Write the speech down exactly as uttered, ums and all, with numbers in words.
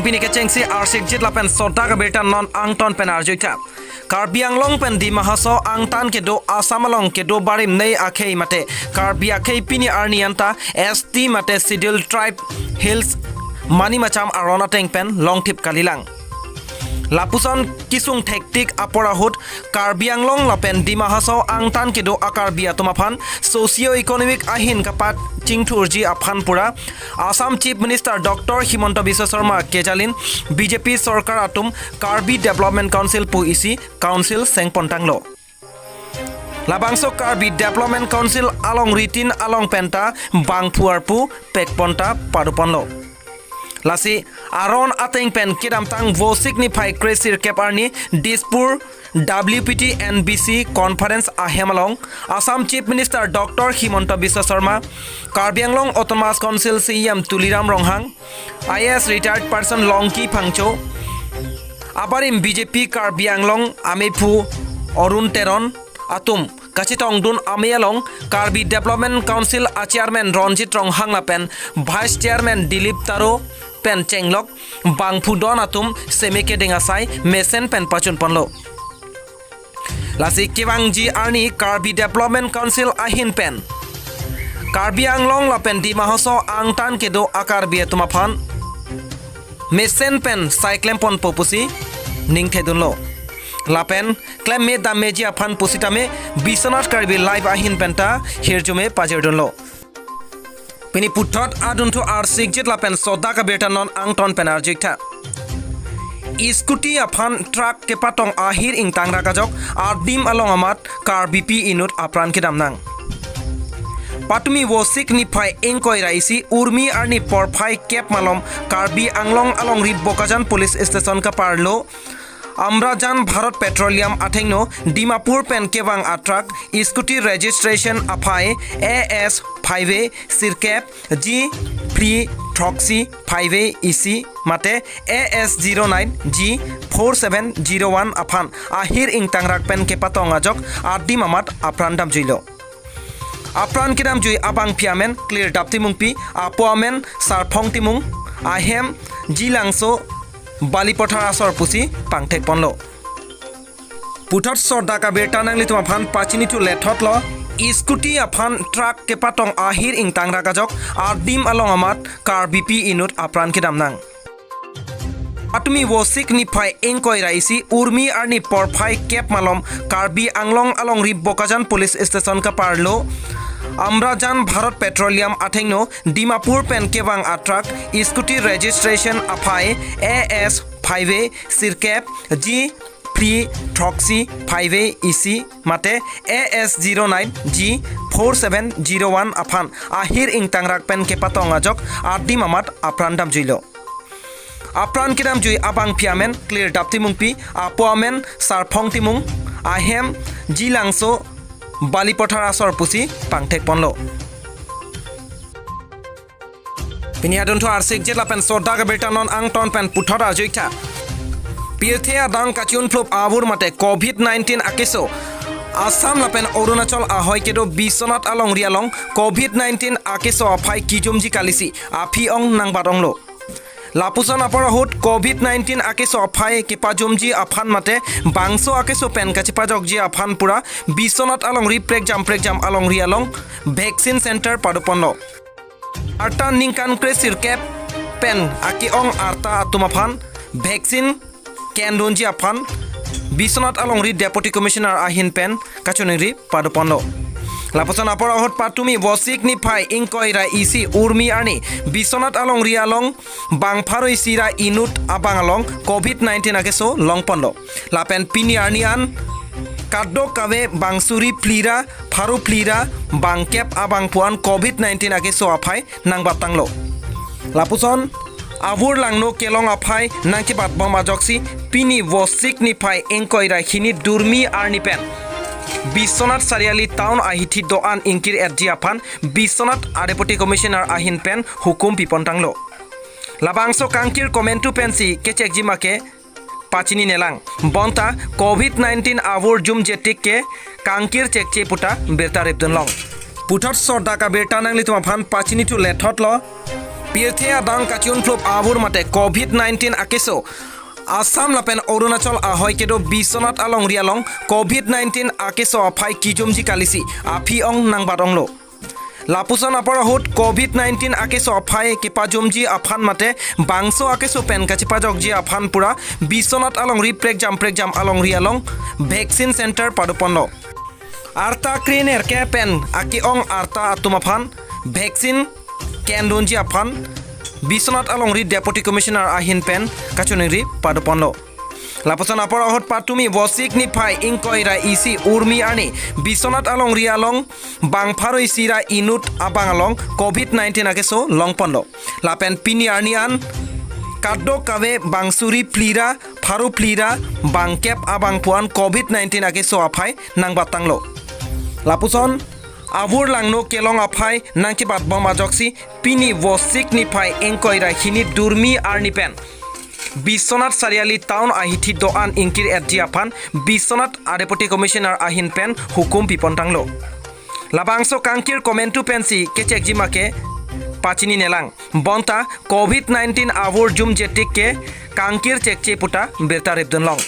Pini kechengsi arsikjit lapen sodak abirta non angton pen arjuitha. Karbi Anglong pen Dima Hasao angtan kedo Assam along kedo barim nei akhei mate Karbi akhei pini arni anta S T mate Scheduled Tribe Hills Manimacham aron ateng pen longthip kalilang. Lapuson kesung thektik apor ahut Karbi Anglong lapen Dima Hasao angtan kedo a-Karbi atum aphan socio-economic ahin kapachingthurji aphan pura Assam Chief Minister Doctor Himanta Biswa Sarma kejalin B J P sorkar atum Karbi Development Council pu isi council sengpontanglo. Labangso Karbi Development Council alongritin along penta bangphu arpu pekponta padoponlo. Lasi aron ateng pen kedamtang Vosik niphai kresirkep arni Dispur W P T N B C conference ahem along Assam Chief Minister Doctor Himanta Biswa Sarma, Karbi Anglong Autonomous Council C E M Tuliram Ronghang, I A S retired person Longki Phangcho, abarim B J P Karbi Anglong amephu Arun Teron atum kachetongdun amei along Karbi Development Council a-chairman Ronjit Ronghang lapen vice chairman Dilip Taro pen chenglok bangphu don atum semeke deng asai mesen pen pachunponlo. Lasi kevangji arni Karbi Development Council ahin pen Karbi Anglong lapen Dima Hasao angtan kedo a-Karbi atum aphan mesen pen sai klemponpo pusi ningthedunlo. Lapen klemme dammeji aphan pusitame Biswanath Karbi Live ahin penta hirjume pajirdunlo. Pini puthot adunthu arsikjit lapen sodak abirta non angton pen arjuitha. Scooty aphan truck kepatong ahir ingtangrak ajok ardim along amat Karbipi inut apran kedamnang. Patumi Vosik niphai ingkoi ra isi urmi arni porphai kep malom Karbi Anglong alongri Bokajan Police Station kaparlo Amrajan Bharat Petroleum athengno Dimapur pen kevang a-truck scooty registration aphai A S phaive sirkep G three throksi phaive isi mate A S zero nine G four seven zero one aphan ahir ingtangrak pen kepatong ajok ardim amat apran damjuilo. Apran kedamjui abangpi amen Klirdap Timungpi, apo amen Sarphong Timung, ahem Jilangso Balipathar asor pusi pangthekponlo. Puthot sodak abirta nanglitum aphan pachinithu lethotlo, scooty aphan truck kepatong ahir ingtangrak ajok ardim along amat Karbipi inut apran kedamnang. Patumi Vosik niphai ingkoi ra isi urmi arni porphai kep malom Karbi Anglong alongri Bokajan Police Station kaparlo Amrajan Bharat Petroleum athengno Dimapur pen kevang a-truck scooty registration aphai A S phaive sirkep G three throksi phaive isi mate A S zero nine G four seven zero one aphan ahir ingtangrak pen kepatong ajok ardim amat apran damjuilo. Apran kedamjui abangpi amen Klirdap Timungpi, apo amen Sarphong Timung, ahem Jilangso Balipathar asor pusi pangthekponlo. Pini adunthu arsikjit lapen sodak abirta non angton pen puthot arjuitha. Pirthe adang kachunphlup avur mate covid nineteen akeso Assam lapen Arunachal ahoi kedo Biswanath alongri along covid nineteen akeso aphai kijumji kalisi aphi-ong nangbat-onglo. Lapuson apor ahut covid nineteen akeso aphai kepajumji aphan mate bangso akeso pen kachepajokji aphan pura Biswanath alongri prekjam prekjam alongri along vaccine center padoponlo. Arta ningkan kresirkep pen ake-ong arta atum aphan vaccine kendunji aphan Biswanath alongri Deputy Commissioner ahin pen kachiningri padoponlo. Lapuson apor ahut patumi Vosik niphai ingkoi ra isi urmi arni Biswanath alongri along bang pharo isi ra inut abang along covid nineteen akeso longponlo. Lapen pini arni an kadokave bang suri phli ra pharo phli ra bang kep abangphu an covid nineteen akeso aphai nangbat tanglo. Lapuson avur langno kelong aphai nangkebatbom ajoksi pini Vosik niphai ingkoi ra hini durmi arni pen Biswanath Chariali town ahithi do-an ingkir-etji aphan Biswanath a-Deputy Commissioner ahin pen hukum pipontanglo. Labangso kangkir komantu pensi kechekji ma ke pachininelang. Bonta covid nineteen avur jumje tik ke kangkir chekche puta birta ripdunlong. Puthot sodak abirta nanglitum aphan pachinithu lethotlo. Pirthe adang kachiun phlup avur mate Covid nineteen akeso Assam lapen Arunachal ahoi kedo Biswanath alongri along Covid nineteen akeso aphai kijumji kalisi aphi-ong nangbat-onglo. Lapuson apor ahut Covid nineteen akeso aphai kepajumji aphan mate bangso akeso pen kachepajokji aphan pura Biswanath alongri prekjam prekjam alongri along vaccine center padoponlo. Arta krenerkep pen ake-ong arta atum aphan vaccine kendunji aphan Biswanath alongri Deputy Commissioner ahin pen kachiningri padoponlo. Lapuson apor ahut patumi Vosik niphai ingkoi ra isi Urmi arni Biswanath alongri along bang pharo isi ra inut abang along Covid nineteen akeso longponlo. Lapen pini arni an kadokave bang suri phli ra pharo phli ra bang kep abang pu an Covid nineteen akeso aphai nangbat tanglo. Lapuson avur langno kelong aphai nangchebatbom ajoksi pini Vosik niphai ingkoi ra hini Durmi arni pen Biswanath Sariali town ahithi do-an ingkir-etji aphan Biswanath a Deputy Commissioner ahin pen hukum pipon tanglo. Labangso kangkir komantu pensi kechekji ma ke pachininelang. Bonta Covid nineteen avur jumjetik ke kangkir chekche puta birta ripdunlong.